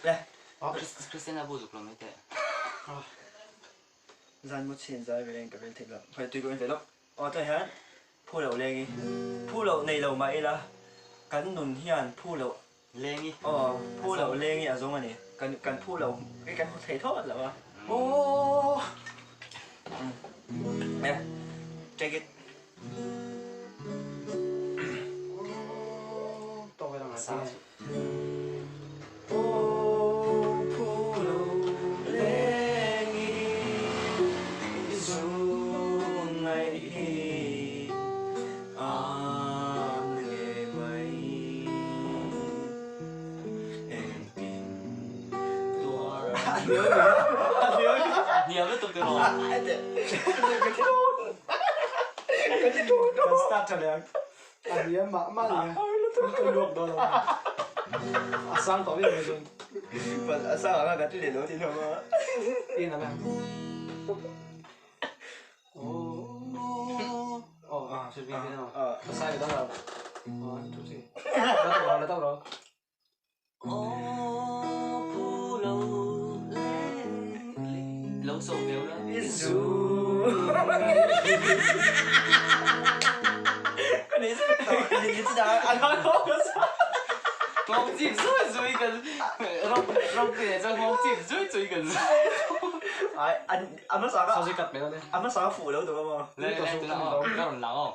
Le. Christian bu zuk lo mai teh. Zan mu chin zai ve ka rel thei lo. Khoi tui ko in ve lo. Aw tah hian phu lo leng i phu loh nei lo mah ila kan nun hian phu loh Leng i. Aw phu loh leng i a zawng a ni. Kan kan phu lo i kan hmu thei thawt lo a. Aw. Eh take it. Hniam lutuk tiraw? Kan start tha leh ang. A hniam mah mah ni a. Ka luak dawn lo. A sang tawh viau mai chuan. A sang ang a ka ti leh lo ti hlawm a. En ang a. Oh, ah, si vi no. A sai da lo. One, two, three. La tawh lo, la tawh lo. Aw phu lo leng lo sawm deuh la. I zu. Ka nei zet tawh. Ni ni chi dang a lo ka sa. Nghawng chip zui zui kan rawng rawng ti leh chuan nghawng chip zui zui kan zui. Ai an a hmasa ka Sawi kat mai dawn e. a hmasa ka fuh lo duh a maw. Le le tunah aw ka rawn lang aw.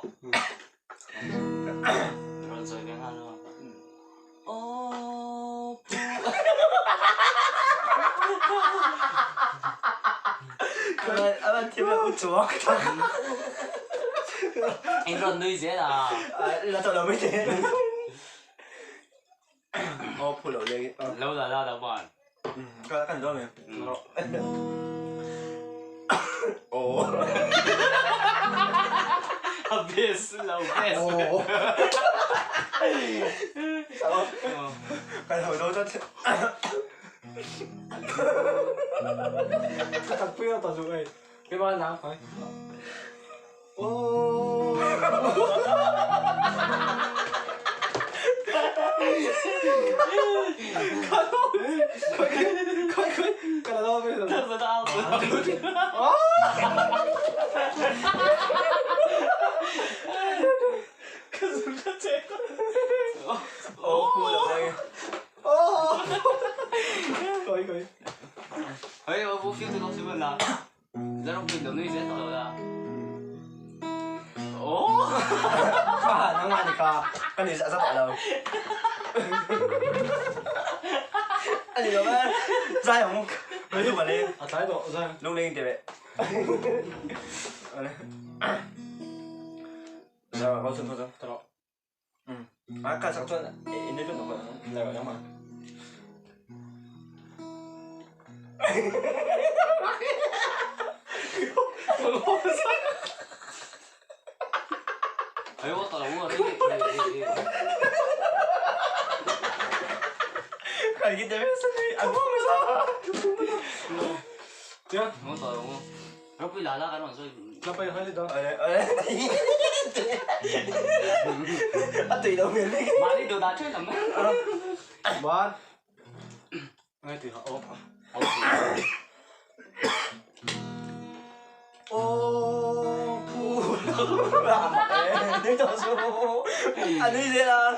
Rawn sawi ve nghal aw. Aw pu. A van thiam lo u chuang. In rawn nui zel a. La tawh lo mai te. Aw phu lo leng. Lo la la lo ban. Ka kan dawn em. Aw. A best lo best. Kan ho dawn chuan. Ka tak pui a ta chu ei. Ke ba nang hoi. Nangmah nih kha kan i za tawh lo. Ani lo ma zai hong lu ma le. A tlai tawh zai. Lung leng te ve. Zai ko sun ko Tawh. A ka sak chuan in ni lut ko la yang ma. Cái gì đấy sao đi ăn không sao? Tiang. Ở đây. A tùy đâu miền đi. One. Ngay từ họ. Ô phu làm mẹ đi cho số. Anh đi thế là.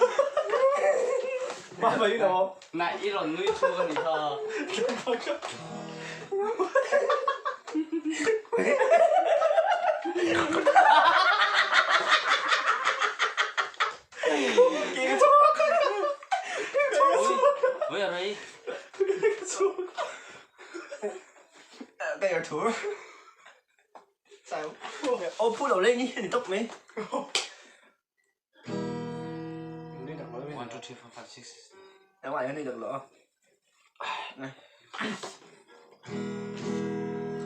Ba mấy đó. Cái ở thú. Sao? Ô phu đầu lên đi, thì tốc mấy. Đi đọc nói 1, 2, 3, 4, 5, 6. Ra ngoài cái này được lỡ. Này,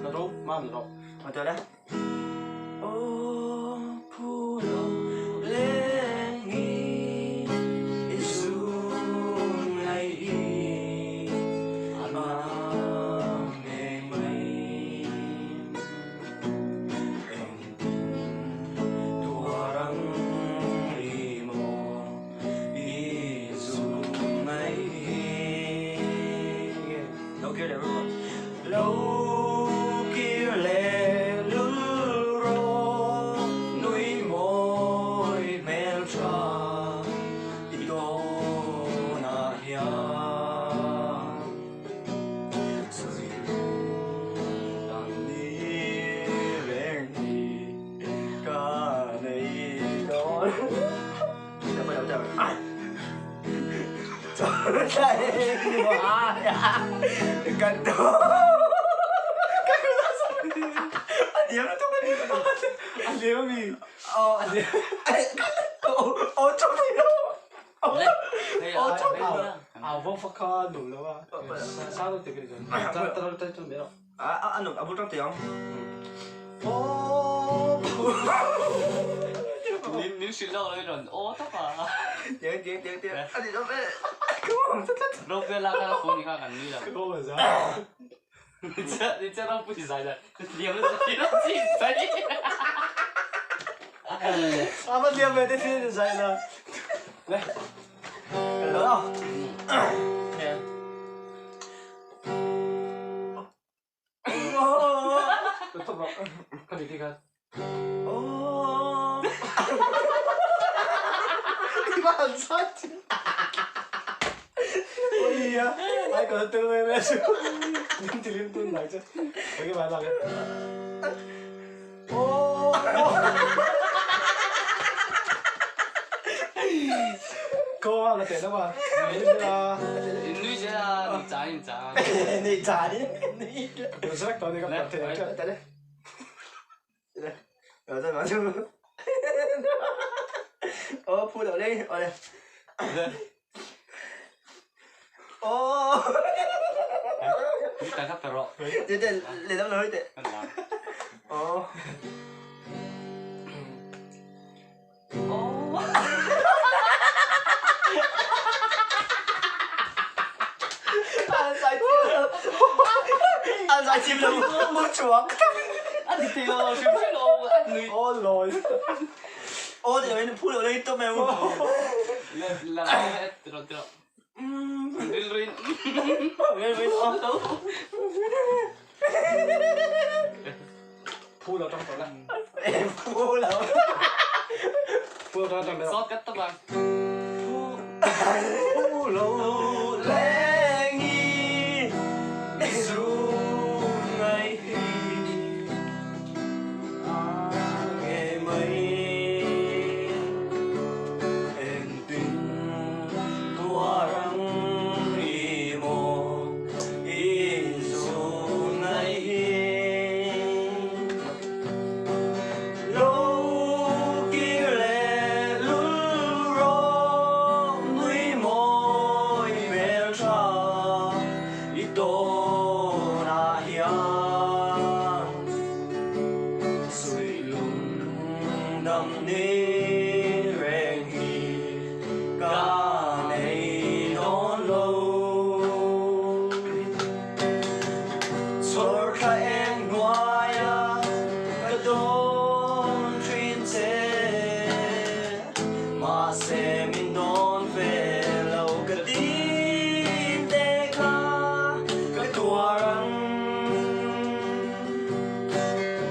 Là đâu? Mà đâu? mà tới đây. Ô phu đầu lên nghi xuống lại mà nghe mây em tua răng đi mò đi Lo kir leh lul rawh nui mawi hmel tha i tawnah hian sawi dan ni reng hi ka nei dawn. Min hrilh lawk lo in rawn aw tawp a. Ropui lak khan a phone kha kan nui lo. Ni che ropui zai la liam la chi la chi zai. A va liam ve te thil zai la. Le. Hello. Nui che a, nui cha in cha. Nui cha đi. Nui. Ô, phu đầu đi. Ô đây. Ô. Ta khắp rồi. Để để để đâu nói để. Ô. Ô. Ăn sai chim luôn. Ăn sai chim luôn. Muốn chuộng. Ăn thịt thì lo chim chim lo ăn nui. Ô lồi. Ô thì nó phu đầu đi tôi mèo. Là là rồi rồi. Rin rin. Phu đầu trong tổ lạnh. Em phu đầu. Phu đầu trong tổ Sót cắt tóc bằng. Phu đầu lẽ nghi. Dù ngày nghe mây em tin tua răng y mồ y dù ngày lâu kia lệ lul rô núi môi bèo trà y tô na hiang suy lung đầm ni rèn hi ca này non lâu Chor kha eng nuaia ka don trin che ma se min don ve lo ka din te kha ka tuarang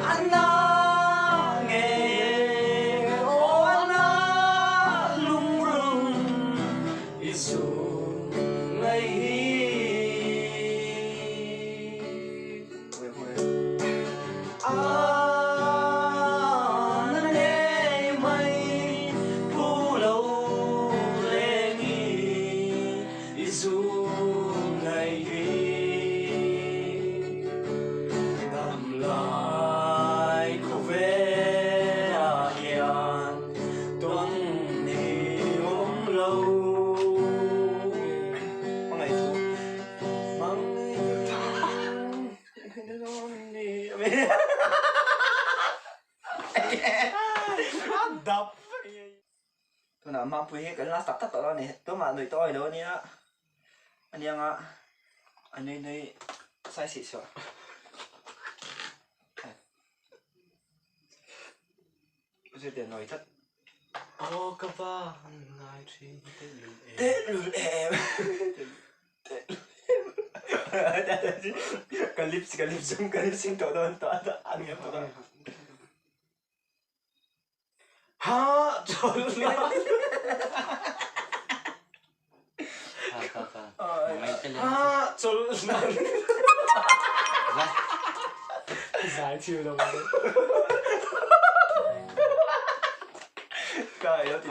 Anna nghe ô Anna lung rung Isu ngày hi. Anna nghe mây phu lâu lê nghi Isu ngày hi. Đam lại cô về à hiền tuần ni ôm lâu. Mang ngày thu mang ngày Đập. Tôi nào mang pui cái lá sắp tắt đó này tôi mà người tôi đó nhá anh em ạ anh ấy này sai xịt rồi bây giờ nói thật Ô ka va ngai thin te lul em. tết lùn em tết lùn em. Ka lips ka lips ka lip sync tawh dawn tawh a hniam tawh dawn. Ha chawlh na. Ha chawlh na. Zai thiam lo. Kai lo ti.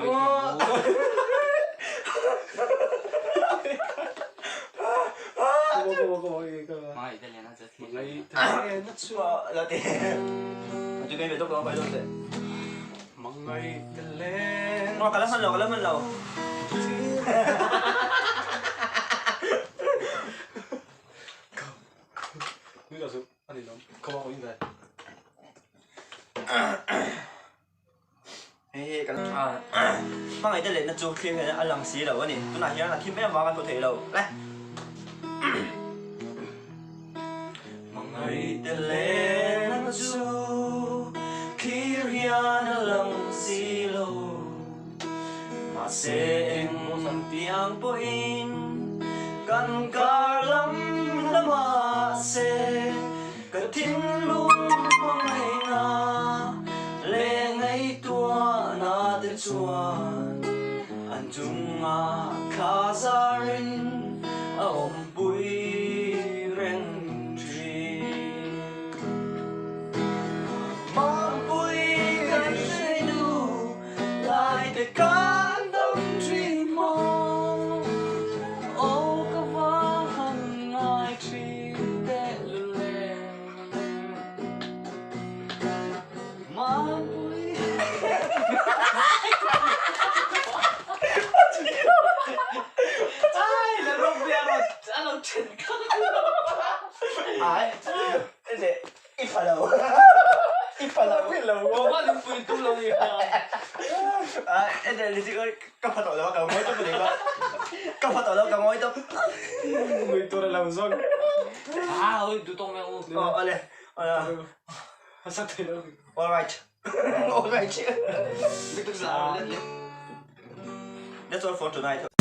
Ka la hman lo, ka la hman lo. Hei hi kan hmangaih te lehna chu thlir hian a lang si lo a ni. Tunah hian a thim em vang a hmu thei lo. Le. Hmangaih te lehna chu thlir hian a lang si lo. Mahse eng piang pawhin kan kar lam lamah se Ka thinlung hmangaihna leh ngaihtuahna te chuan an chungah thla zarin a awmpui reng thin. Mampui kan hreinu lai te kan dam thin maw? Aw ka va han ngai thin teh luleng Mampui. Ai la rawng ve a rawn a lo then kha. Ai leh I pha lo. I pha lo. Phi lo maw? Mah lung pui tum lo ni kha. Ah, ene ni chu ka pha tawh lo a, ka ngawi tawp a ni kha. Ka pha tawh lo, ka ngawi tawp. Nui tur a lo zawng. Ah, oi duh tawk mai ang u. Aw, ale. Ala. A sak thei lo. All right. All right. Bituk za let le. That's all for tonight.